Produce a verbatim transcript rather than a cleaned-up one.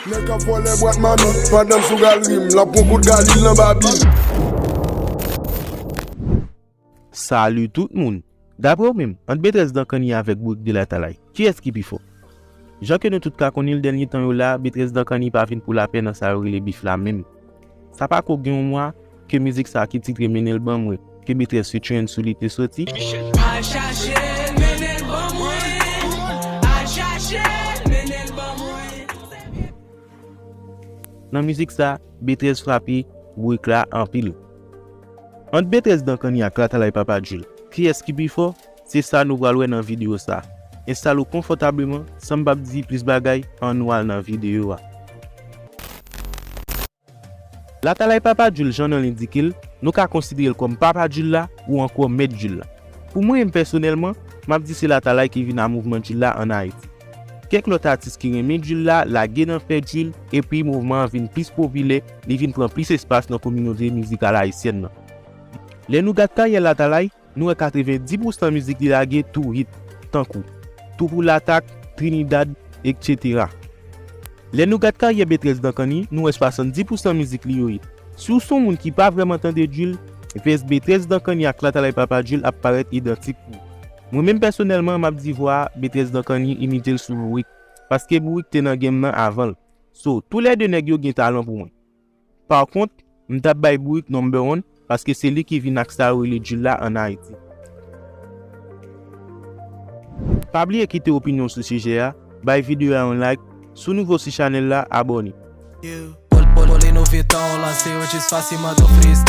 Nèg k ap vòlè bwat mamit, pandan m sou galri m, l ap pran kout galil nan babil. Salut tout moun! Daprè w menm, ant Betrès Dankanni avèk Bourik de Latalay, kiyès ki pi fò? Jan ke nou tout ka konnen l, dènye tan yo la, Betrès Dankanni pa vin pou lapè nan sa yo rele bif la menm. Sa pa ko gen yon mwa ke mizik sa ki titre Mennen l ban mwen, ke Betrès featuring sou li te soti. Al chache l, mennen l ban mwen. Al chache l, mennen l ban mwen. Nan mizik sa, Betrès frape Bourik la anpil. Ant Betrès Dankanni ak Latalay Papa Jul, kiyès ki pi fò? Se sa nou pral wè nan videyo sa. Enstale w konfòtableman, san m p ap di plis bagay, ann nou al nan videyo a. Latalay Papa Jul, jan non l endike l, nou ka konsidere l kòm Papa Jul la ou ankò Mèt Jul la. Pou mwen menm pèsonèlman, m ap di se Latalay ki vin a mouvman Jul la ann Ayiti. Kèk lòt atis ki renmen Jul la lage nan fè Jul, epi mouvman an vin plis popilè, li vin pran plis espas nan kominote mizikal ayisyèn nan. Lè nou gad karyè Latalay, nou wè katrevendi pousan mizik li lage tou hit, tankou Tou pou Latak, Trinidad, etsetera. Lè nou gad karyè Betrès Dankanni, nou wè swasanndis pousan mizik li yo hit. Si w se yon moun ki pa vrèman tande Jul, vès Betrès Dankanni ak Latalay Papa Jul ap parèt idantik pou ou. Mwen menm pèsonèlman, m ap di vwa a, Betrès Dankanni imite l sou Bourik, paske Bourik te nan game nan avan l. So, toulède nèg yo gen talan pou mwen. Pa kont, m t ap bay Bourik number one, paske se li ki vin ak sa yo rele Jul la ann Ayiti. Pa bliye kite opinyon w sou sijè a, bay videyo a yon like, si w nouvo sou chanèl la, abòne. Pòl, pòl, pòl, inove tan w lanse yo jis fasilman tou freestyle.